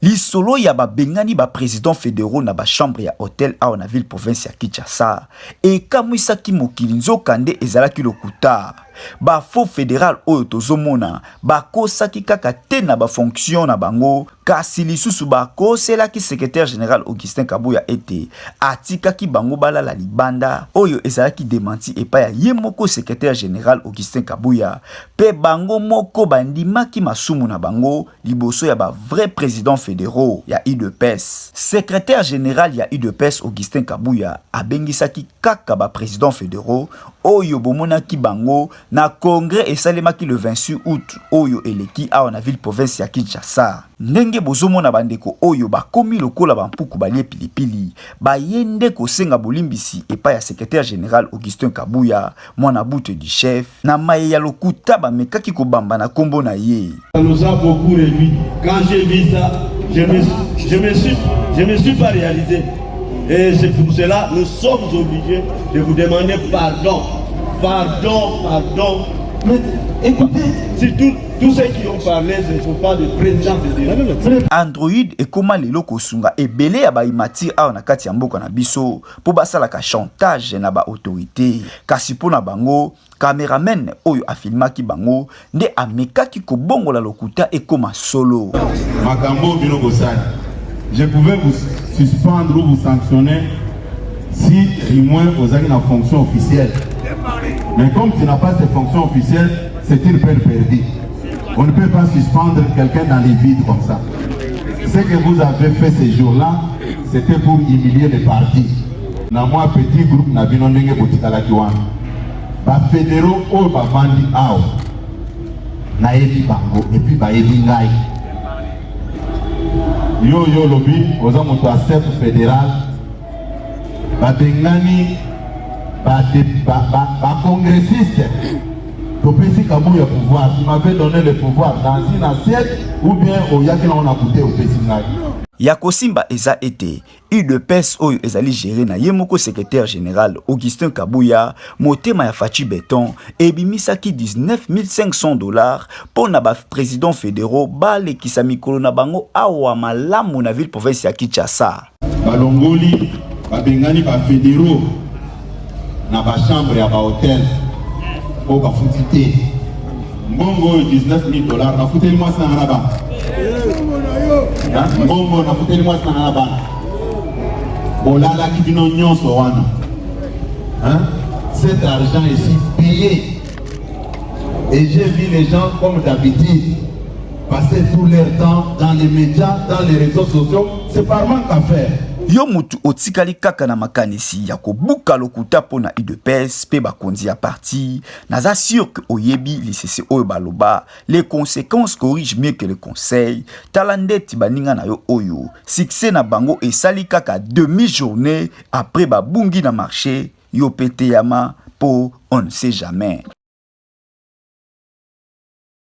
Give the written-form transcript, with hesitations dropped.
Lisolo ya babengani ba presidents federaux na ba chambres ya hotel awa na ville province ya Kinshasa ekamwisaki mokili, nzokande ezalaki lokuta. Ba faux federal oyo tozomona bakosaki kaka te na ba fonctions na bango, kasi lisusu bakoselaki secretaire general Augustin Kabuya ete atikaki bango balala libanda, oyo ezalaki dementi epai ya ye moko secretaire general Augustin Kabuya, pe bango moko bandimaki masumu na bango liboso ya ba vrais presidents federaux ya udps. Secretaire general ya udps Augustin Kabuya abengisaki kaka ba presidents federaux oyo bomonaki bango na congrès esalemaki le 26 aout oyo eleki awa na ville province ya Kinshasa. Ndenge bozomona bandeko oyo bakomi lokola ba mpuku balie pilipili, baye nde kosenga bolimbisi epai ya secretaire general Augustin Kabuya, mwana bute du chef, na maye ya lokuta bamekaki kobamba na kombo na ye. Ça nous a beaucoup réduit. Quand j'ai vu ça, je me suis pas réalisé. Et c'est pour cela nous sommes obligés de vous demander pardon. Pardon, pardon. Mais écoutez, si tous ceux qui ont parlé, ce ne sont pas des présidents fédéraux. Android ekoma lelo kosunga ebele ya ba immature awa na kati ya mboka na biso po basalaka chantage na ba autorite, kasi po na bango cameraman oyo afilmaki bango nde amekaki kobongola lokuta ekoma solo. Makambo bino bosali, je pouvais vous suspendre ou vous sanctionner si du moins ozalaki na fonction officielle, mais comme tu n'as pas cette fonction officielle, c'est une peine perdue. On ne peut pas suspendre quelqu'un dans les vides comme ça. Ce que vous avez fait ces jours-là, c'était pour humilier le parti. Na mwa petit groupe na bino ndenge botikalaki wana, ba fédéraux oyo bavandi awa, nayebi bango et puis bayebi ngai. Yo yo lobi oza moto ya cercle fédéral, babengani ba congressiste, topesi Kabuya pouvoir. Tu m'avais donné le pouvoir dans une assiette ou bien oyaki nango na bouteille opesi ngai? Ya kosimba eza ete UDPS oyo ezali géré na ye moko secrétaire général Augustin Kabuya, motema ya Fatshi Béton, ebimisaki 19 500 $ mpo na ba présidents fédéraux balekisa mikolo na bango awa malamu na ville province ya Kinshasa. Balongoli, babengani bafédéraux na bachambre ya bahotel oyo bafuti te. Mbongo oyo 19 000 dollars, nafuteli mwasi na nga na bana? Mbongo nafuteli mwasi na nga na bana? Bolalaki bino nyonso wana. Cet argent ici payé, et j'ai vu les gens, comme d'habitude, passer tout leur temps dans les médias, dans les réseaux sociaux. C'est par manque à faire. Yo mutu otikali kaka na makanisi ya kobuka lokuta mpo na UDPS mpe bakonzi ya parti, naza sûr ke oyebi lisese oyo baloba: "Les conséquences corrigent mieux que le conseil." Tala ndeti baninga na yo oyo succès na bango esali kaka demi journée, après babungi na marché. Yo mpe teyama, mpo on ne sait jamais.